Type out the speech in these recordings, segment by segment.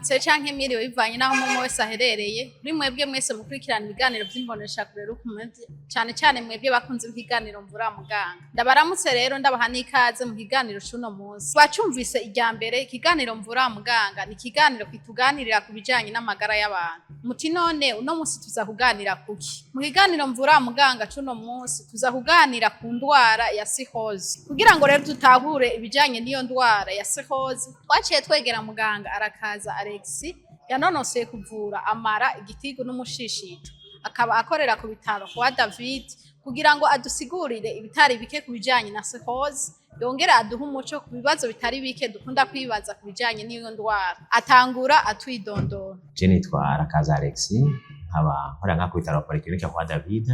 Mwaramutse canke mwiriwe, bivanye n'aho umwe wese aherereye. Kuri mwebwe mwese mukurikirana ibiganiro vy'imboneshakure Rukumedia, cane cane mwebwe bakunze ibiganiro Mvura Muganga, ndabaramutse rero, ndabaha n'ikaze mu kiganiro c'uno munsi. Twacumvise irya mbere, ikiganiro Mvura Muganga ni ikiganiro kituganirira ku bijanye n'amagara y'abantu. Muti none uno munsi tuza kuganira kuki? Mu kiganiro Mvura Muganga c'uno munsi tuza kuganira ku ndwara ya cirrhose. Kugira ngo rero dutahure ibijanye n'iyo ndwara ya cirrhose, twaciye twegera muganga Arakaza Alexis, yanonoseye kuvura amara, igitigu n'umushishito, akaba akorera ku bitaro kwa David, kugira ngo adusigurire ibitari bike ku bijanye na cirrhose, yongere aduhe umuco ku bibazo bitari bike dukunda kwibaza ku bijanye n'iyo ndwara. Atangura atwidondora. Je nitwa Arakaza Alexis, nkaba nkorera nka ku bitaro polyclinique kwa David,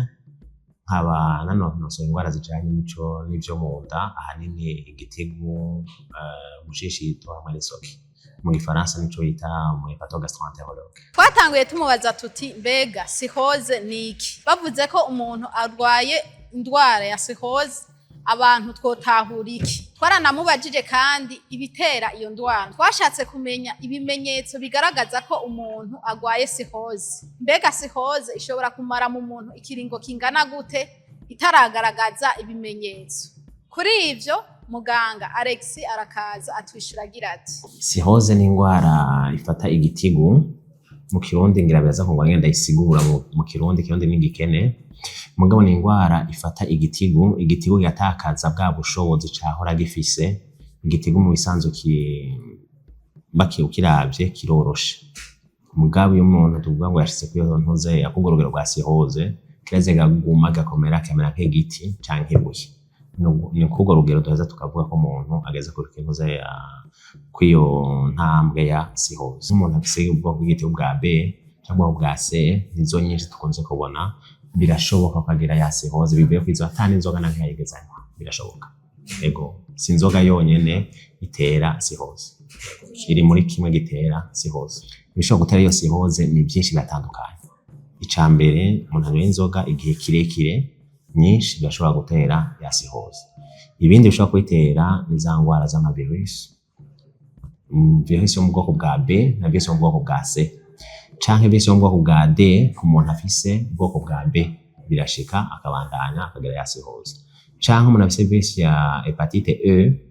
nkaba nanonosoye ingwara zijanye n'ico n'ivyo mu nda, ahanini igitigu, umushishito hamwe n'isoke. Mu gifaransa nico bita mu hépato-gastroentérologue. Twatanguye tumubaza tuti: mbega cirrhose ni iki? Bavuze ko umuntu arwaye indwara ya cirrhose, abantu twotahura iki? Twaranamubajije kandi ibitera iyo ndwara. Twashatse kumenya ibimenyetso bigaragaza ko umuntu arwaye cirrhose. Mbega cirrhose ishobora kumara mu muntu ikiringo kingana gute itaragaragaza ibimenyetso? Kuri ivyo, muganga Alex Arakaza atwishura agira ati: Cirrhose ni ingwara ifata igitigu. Mu Kirundi ngira biraza kungora ngenda ndayisigura mu Kirundi, Kirundi ni igikene. Mugabo ni ingwara ifata igitigu, igitigu kigatakaza bwa bushobozi cahora gifise. Igitigu mu bisanzwe ukiravye kiroroshe. Mugabo iyo umuntu tuvuga ngo yashitse kuri iyo ntuze akubwo urugero rwa cirrhose, kiraheza kikaguma gakomera, kamera nk'igiti canke ibuye. Ni kurwo rugero duheza tukavuga ko umuntu ageze kuri ntuze ya kw'iyo ntambwe ya cirrhose. Umuntu afise ubwoko bw'igitigu bwa B canke ubwoko bwa C, nizo nyinshi dukunze kubona, birashoboka ko agira ya cirrhose bivuye kw'izo ata n'inzoga na nkeya yigeze anywa, birashoboka. Ego, si inzoga yonyene itera cirrhose, iri muri kimwe gitera cirrhose. Ibishobora gutera iyo cirrhose ni vyinshi, biratandukanye. Ica mbere, umuntu anyoye inzoga igihe kirekire nyinshi, birashobora gutera ya cirrhose. Ibindi bishobora kuyitera ni za ngwara z'ama virus, virus yo mu bwoko bwa B na virus yo mu bwoko bwa C, canke virus yo mu bwoko bwa D. Ku muntu afise ubwoko bwa B birashika akabandanya akagira ya cirrhose. Canke umuntu afise virus ya hépatite E,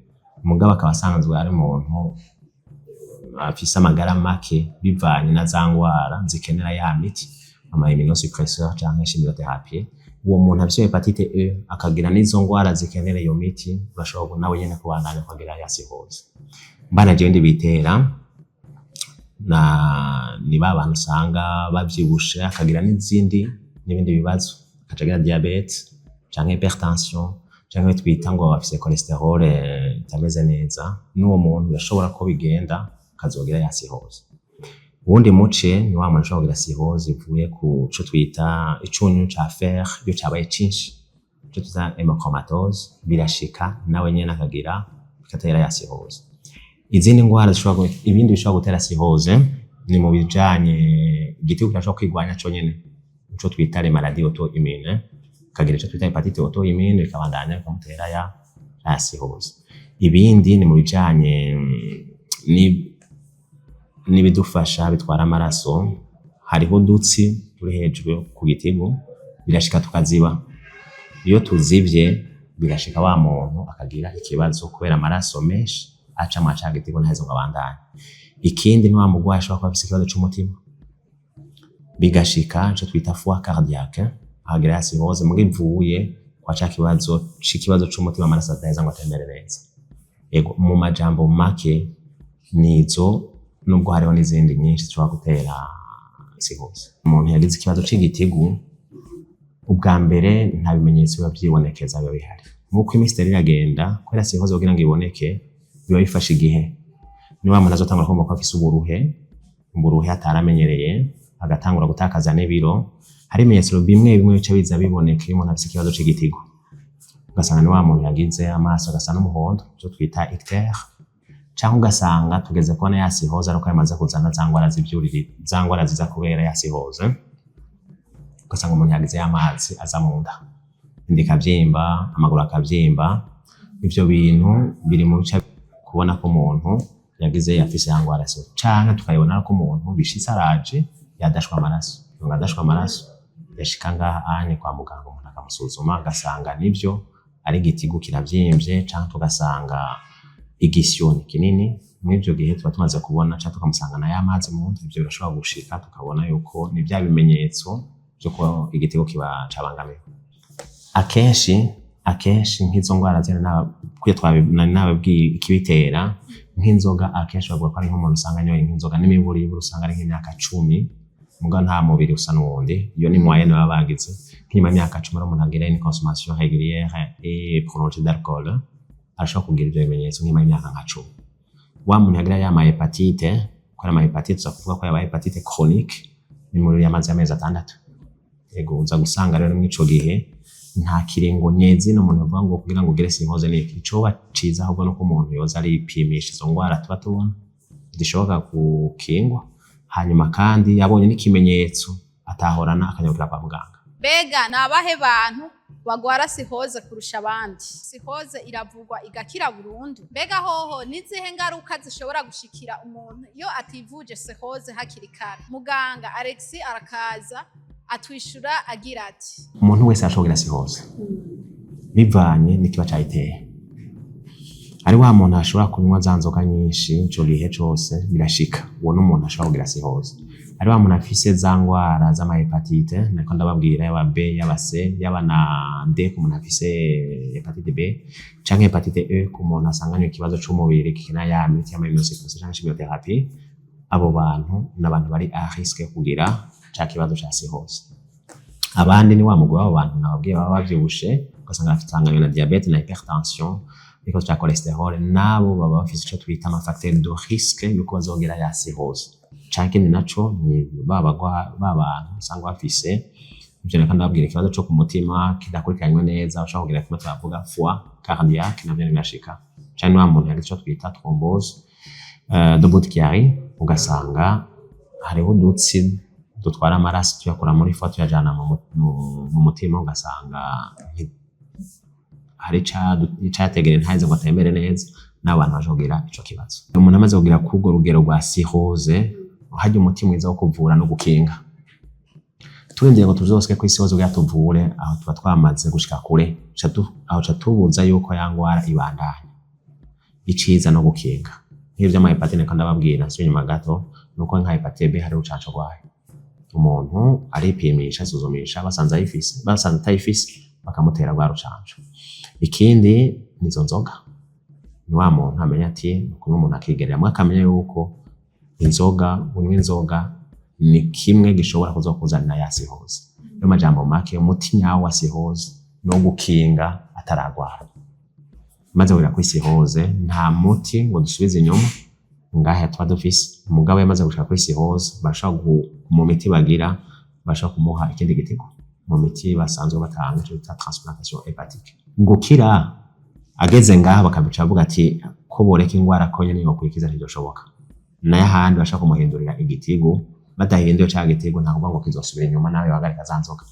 mugabo akaba asanzwe ari umuntu afise amagara make, bivanye na za ngwara zikenera ya miti, ama immunosuppresseur canke chimiothérapie. Uwo muntu afise hépatite E akagira n'izo ngwara zikenera iyo miti, urashobora nawe nyene kubandanya ukagira ya cirrhose. Mbana jewe ndibitera na ni ba bantu usanga bavyibushe, akagira n'izindi n'ibindi bibazo, akaca agira diabète canke hypertension, canke twita ngo bafise cholestérol itameze neza. N'uwo muntu birashobora ko bigenda akazogira ya cirrhose. Uwundi muce ni wa muntu ashobora kugira cirrhose ivuye ku co twita icunyu ca fer, iyo cabaye cinshi, ico twita hémochromatose, birashika nawe nyene akagira, bigatera ya cirrhose. Izindi ngwara zishobora, ibindi bishobora gutera cirrhose ni mu bijanye igitigu kirashobora kwigwanya conyene, ico twita les maladies auto-immunes, akagira ico twita hépatite auto-immune, bikabandanya bikamutera ya cirrhose. Ibindi ni mu bijanye n'ibidufasha bitwara amaraso. Hariho udutsi turi hejuru ku gitigu, birashika tukaziba. Iyo tuzivye, birashika wa muntu akagira ikibazo kubera amaraso menshi aca mwa ca gitigu, ntaheze ngo abandanye. Ikindi ni wa murwayi ashobora kuba afise ikibazo c'umutima, bigashika ico twita foie cardiaque, akagira ya cirrhose muga ivuye kwa ca kibazo c'ikibazo c'umutima, amaraso adaheza ngo atembere neza. Ego, mu majambo make nizo, nubwo hariho n'izindi nyinshi zishobora gutera cirrhose. Umuntu yagize ikibazo c'igitigu, ubwa mbere nta bimenyetso biba vyibonekeza, biba bihari. Nk'uko iminsi itera iragenda, kubera cirrhose kugira ngo iboneke biba bifashe igihe, ni wa muntu azotangura kumva ko afise uburuhe, uburuhe ataramenyereye, agatangura gutakaza n'ibiro. Hari ibimenyetso bimwe bimwe bica biza biboneka iyo umuntu afise ikibazo c'igitigu. Ugasanga ni wa muntu yagize amaso agasa n'umuhondo, ico twita ictère, canke ugasanga tugeze kubona ya cirrhose ariko yamaze kuzana za ngwara z'ivyuriri, za ngwara ziza kubera ya cirrhose. Ugasanga umuntu yagize y'amazi aza mu nda, inda ikavyimba, amaguru akavyimba. Ivyo bintu biri mu bice kubona ko umuntu Yagize yafise ya ngwara cirrhose, canke tukayibona ko umuntu bishitse araje yadashwe amaraso, ngo adashwe amaraso, yashika ngaha anye kwa muganga, umuntu akamusuzuma agasanga nivyo, ari igitigu kiravyimbye, canke tugasanga igisyo ni kinini. Mw'ivyo gihe tuba tumaze kubona, canke tukamusanga na y'amazi mu nda. Ivyo birashobora gushika, tukabona yuko ni vya bimenyetso vy'uko igitigu kiba cabangamiwe. Akenshi nk'izo ngwara zene nari nababwiye ikibitera. Nk'inzoga, akenshi bavuga ko ari nk'umuntu usanga anyoye nk'inzoga n'imiburiburi, usanga ari nk'imyaka 10, muga nta mubiri usa n'uwundi. Iyo ni moyenne baba bagize, nk'inyuma y'imyaka 10 rero umuntu agira une consommation régulière et prolongée d'alcool, arashobora kugira ivyo bimenyetso nk'inyuma y'imyaka nka 10. Wa muntu yagira ya ma hépatite, ko ari ama hépatite, tuza kuvuga ko yabaye hépatite chronique, ni muri yamaze amezi 6. Ego, uza gusanga rero mw'ico gihe nta kiringo nyezina umuntu avuga ngo kugira ngo ugire cirrhose ni iki. Icoba ciza ahubwo nuko umuntu yoza aripimisha izo ngwara tuba tubona zishoboka gukingwa, hanyuma kandi yabonye n'ikimenyetso atahorana, akanyarukira kwa muganga. Mbega ni abahe bantu bagwara cirrhose kurusha abandi? Cirrhose iravugwa igakira burundu? Mbega hoho nizihe ngaruka zishobora gushikira umuntu iyo ativuje cirrhose hakiri kare? Muganga Alexis arakaza atwishura agira ati: Umuntu wese arashobora kugira cirrhose bivanye n'ikiba cayiteye. Ari wa muntu ashobora kunywa za nzoga nyinshi ico gihe cose, birashika, uwo n'umuntu ashobora kugira cirrhose. Ari wa muntu afise za ngwara z'ama hépatite nariko ndababwira, yaba B, yaba C, yaba na D ku muntu afise hépatite B, canke hépatite E ku muntu asanganywe ikibazo c'umubiri gikenera ya miti y'ama immunosuppresseurs canke chimiothérapie. Abo bantu ni abantu bari à risque yo kugira ca kibazo ca cirrhose. Abandi ni wa mugwi w'abo bantu nababwiye baba bavyibushe, ugasanga bafitanganywe na diabète na hypertension n'ikibazo ca cholestérol, nabo baba bafise ico twita ama facteur de risque yuko bazogira ya cirrhose. Canke ikindi naco ni ba bantu usanga bafise ivyo nariko ndababwira, ikibazo co ku mutima kidakurikiranywe neza, bashobora kugira kimwe twavuga foie cardiaque, navyo birashika. Canke wa muntu yagize ico twita thrombose de Budd-Chiari, ugasanga hariho udutsi dutwara amaraso tuyakura muri foie tuyajana mu mutima, ugasanga hari icayategereye ntaheze ngo atembere neza, n'abo bantu bashobora kugira ico kibazo. Umuntu amaze kugira kurwo rugero rwa cirrhose, harya umuti mwiza wo kuvura no gukinga. Turindiriye ngo tuzosike kw'isi hose kugira tuvure, aho tuba twamaze gushika kure, aho ca tubuza yuko ya ngwara ibandanya. Iciza no gukinga. Nk'ivyo vy'ama hépatite niko ndababwira, nsubire inyuma gato, nuko nka hépatite B hari urucanco rwayo. Umuntu aripimisha, asuzumisha, basanze ayifise, basanze atayifise, bakamutera rwa rucanco. Ikindi nizo nzoga. Ni wa muntu amenya ati kunywa, umuntu akigereramwo akamenya yuko inzoga, unywa inzoga ni kimwe gishobora kuzokuzanira ya cirrhose. Yo majambo make, umuti nyawo wa cirrhose no gukinga ataragwara. Maze kugera kuri cirrhose nta muti ngo dusubize inyuma ngaha tuba dufise. Umugabo yamaze gushika kuri cirrhose, barashobora mu miti bagira, bashobora kumuha ikindi gitigu mu miti basanzwe batanga, ico bita transplantation hépatique. Gukira ageze ngaha bakabica bavuga ati ko boreka ingwara ko nyene yokwikiza, ntivyoshoboka. Nayo ahandi bashobora kumuhindurira igitigu. Badahinduye ca gitigu, nta kuvuga ngo kizosubira inyuma nawe bahagarika za nzoga.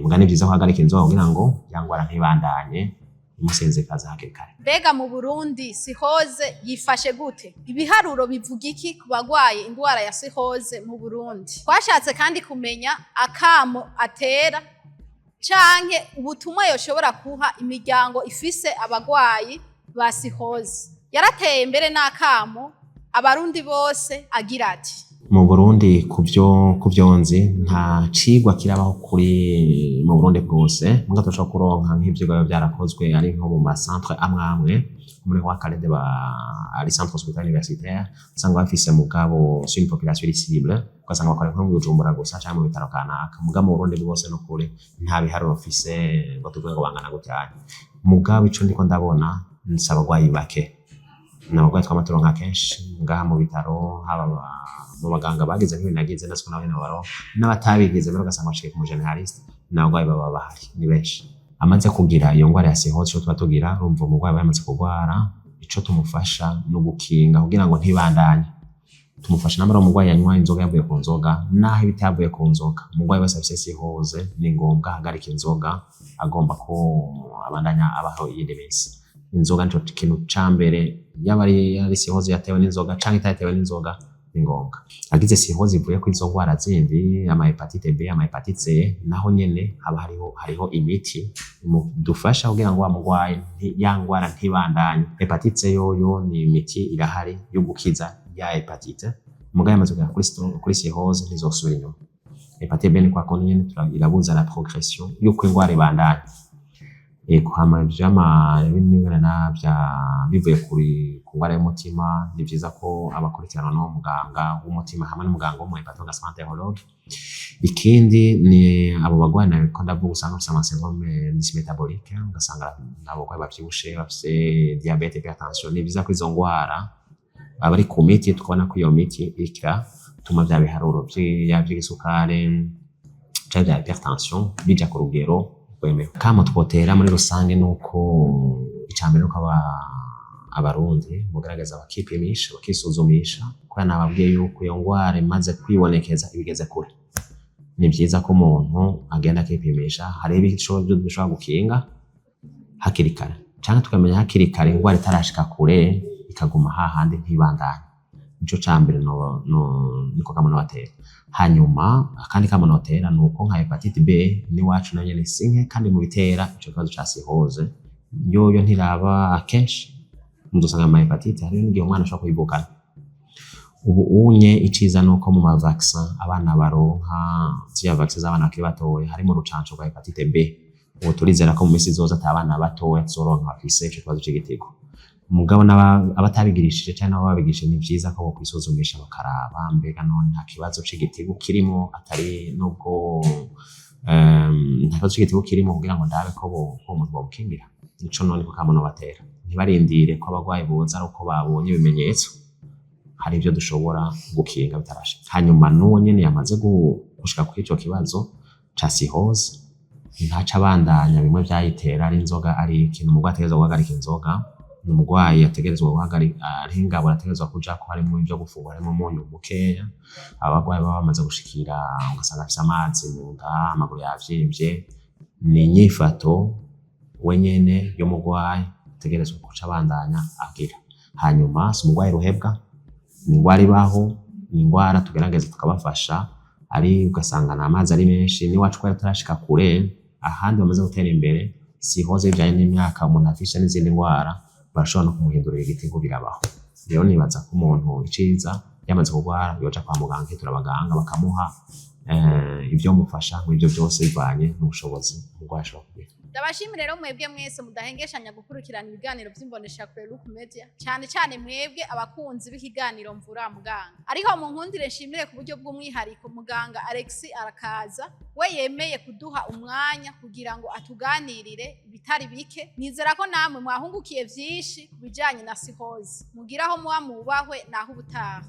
Muga ni vyiza guhagarika inzoga kugira ngo ya ngwara ntibandanye imusinzikaza hakiri kare. Mbega mu Burundi cirrhose yifashe gute? Ibiharuro bivuga iki ku bagwaye indwara ya cirrhose mu Burundi? Twashatse kandi kumenya akamo atera canke ubutumwa yoshobora kuha imiryango ifise abagwayi ba cirrhose. Yarateye mbere n'akamo abarundi bose agira ati: Mu Burundi, kuvyo nzi, nta cigwa kirabaho kuri mu Burundi bwose. Muga turashobora kuronka nk'ivyigwa biba vyarakozwe ari nko mu ma centre amwe amwe, muri Roi Khaled ba ari centre hospitalier universitaire, usanga bafise, mugabo sur une population cible, ugasanga bakora nko mu Bujumbura gusa canke mu bitaro kanaka. Muga mu Burundi bwose no kuri nta biharuro mfise ngo tuvuge ngo bangana gutya. Mugabo ico ndiko ndabona nsi abagwayi bake, ni abagwayi twama turonka kenshi ngaha mu bitaro, haba mu baganga bagize nk'ibi nagize, natwe nabo nyene baronka, n'abatabigize mbere ugasanga bashikiye ku mu généraliste, n'abagwayi baba bahari ni benshi. Amaze kugira iyo ngwara ya cirrhose, ico tuba tugira, urumva umurwayi aba yamaze kugwara, ico tumufasha ni ugukinga kugira ngo ntibandanye. Tumufasha nambara umurwayi yanywa inzoga yavuye ku nzoga, naho ibitavuye ku nzoga, umurwayi wese afise cirrhose ni ngombwa ahagarika inzoga agomba ko abandanya abaho iyindi minsi. Inzoga nico kintu ca mbere, yaba ari cirrhose yatewe n'inzoga canke itatewe n'inzoga, ni ngombwa. Agize cirrhose ivuye kuri izo ngwara zindi, ama hépatite B, ama hépatite C, naho nyene haba hariho imiti dufasha kugira ngo wa mugwayi ya ngwara ntibandanye. Hépatite C yoyo ni imiti irahari yo gukiza ya hépatite, mugabo yamaze kugera kuri cirrhose ntizosubira inyuma. Hépatite B ni kwa kundi nyene, irabuza la progression yuko ingwara ibandanya. Ego, hama ivyama ibindi na vya bivuye ku ngwara y'umutima, ni vyiza ko abakurikiranwa n'uwo muganga w'umutima hamwe n'umuganga w'umu hépatogastroentérologue. Ikindi ni abo bagwayi nariko ndavuga, usanga bafise ama syndrome dysmétabolique, ugasanga ni abarwayi bavyibushe, bafise diabète, hypertension. Ni vyiza ko izo ngwara baba bari ku miti, tukabona ko iyo miti iriko iratuma vya biharuro vy'igisukari canke vya hypertension bija ku rugero rwemewe. Kamo twotera muri rusange nuko icambere nuko abarundi bogerageza bakipimisha, bakisuzumisha, kubera nababwiye yuko iyo ngwara imaze kwibonekeza ibigeze kure. Ni vyiza ko umuntu agenda akipimisha. Hariho ibico dushobora gukinga hakiri kare, canke tukamenya hakiri kare ingwara itarashika kure, ikaguma hahandi ntibandanye. Nico ca mbere no, niko kamo nobatera. Hanyuma akandi kamo notera nuko nka hépatite B n'iwacu nayo nyene si nke, kandi mu bitera ico kibazo ca cirrhose yoyo ntiraba akenshi muzosanga ama hépatite hariho n'igihe umwana ashobora kuyivukana. Ubu unye iciza nuko mu ma vaccin abana baronka, ziriya vaccin z'abana bakiri batoya, harimo urucanco rwa hépatite B. Ubu turizera ko mu misi izoza ata abana batoya tuzoronka bafise ico kibazo c'igitigu. Mugabo abatabigirishije canke nabo babigirishije, ni vyiza ko bokwisuzumisha bakaraba mbega none nta kibazo c'igitigu kirimo, atari nubwo nta kibazo c'igitigu kirimo, kugira ngo ndabe ko umuntu bomukingira. Nico none ko kamo nobatera, ntibarindire ko abagwayi boza ari uko babonye ibimenyetso. Hari ivyo dushobora gukinga bitarashika. Hanyuma n'uwo nyene yamaze gushika kuri ico kibazo ca cirrhose, ntaca abandanya bimwe vyayitera, ari inzoga, ari ikintu. Umugwayi ategerezwa guhagarika inzoga, ni umugwayi ategerezwa guhagarika, hariho ingaburo ategerezwa kujako, harimwo ivyo gufungura harimwo umunyu mukeya. Abagwayi baba bamaze gushikira, ugasanga afise amazi mu nda, amaguru yavyimbye, ni inyifato we nyene y'umugwayi ategerezwa guca abandanya agira. Hanyuma si umugwayi ruhebwa, ni ingwara ibaho, ni ingwara tugerageza tukabafasha. Ari ugasanga ni amazi ari menshi n'iwacu kubera tutarashika kure. Ahandi bamaze gutera imbere, cirrhose bijanye n'imyaka umuntu afise n'izindi ngwara, barashobora no kumuhindurira igitigu, birabaho. Rero nibaza ko umuntu iciza yamaze kurwara yoja kwa muganga, akitura abaganga, bakamuha ivyo mufasha muri ivyo vyose bivanye n'ubushobozi umurwayi ashobora kugira. Ndabashimire rero mwebwe mwese mudahengeshanya gukurikirana ibiganiro vy'imboneshakure Look Media, cyane cyane mwebwe abakunzi b'ikiganiro Mvura Muganga. Ariko mu nkundire nshimire ku buryo bw'umwihariko muganga Alex Arakaza, we yemeye kuduha umwanya kugira ngo atuganirire ibitari bike. Nizera ko namwe mwahungukiye vyinshi ku bijanye na cirrhose. Mugiraho muba mubahwe, naho ubutaha.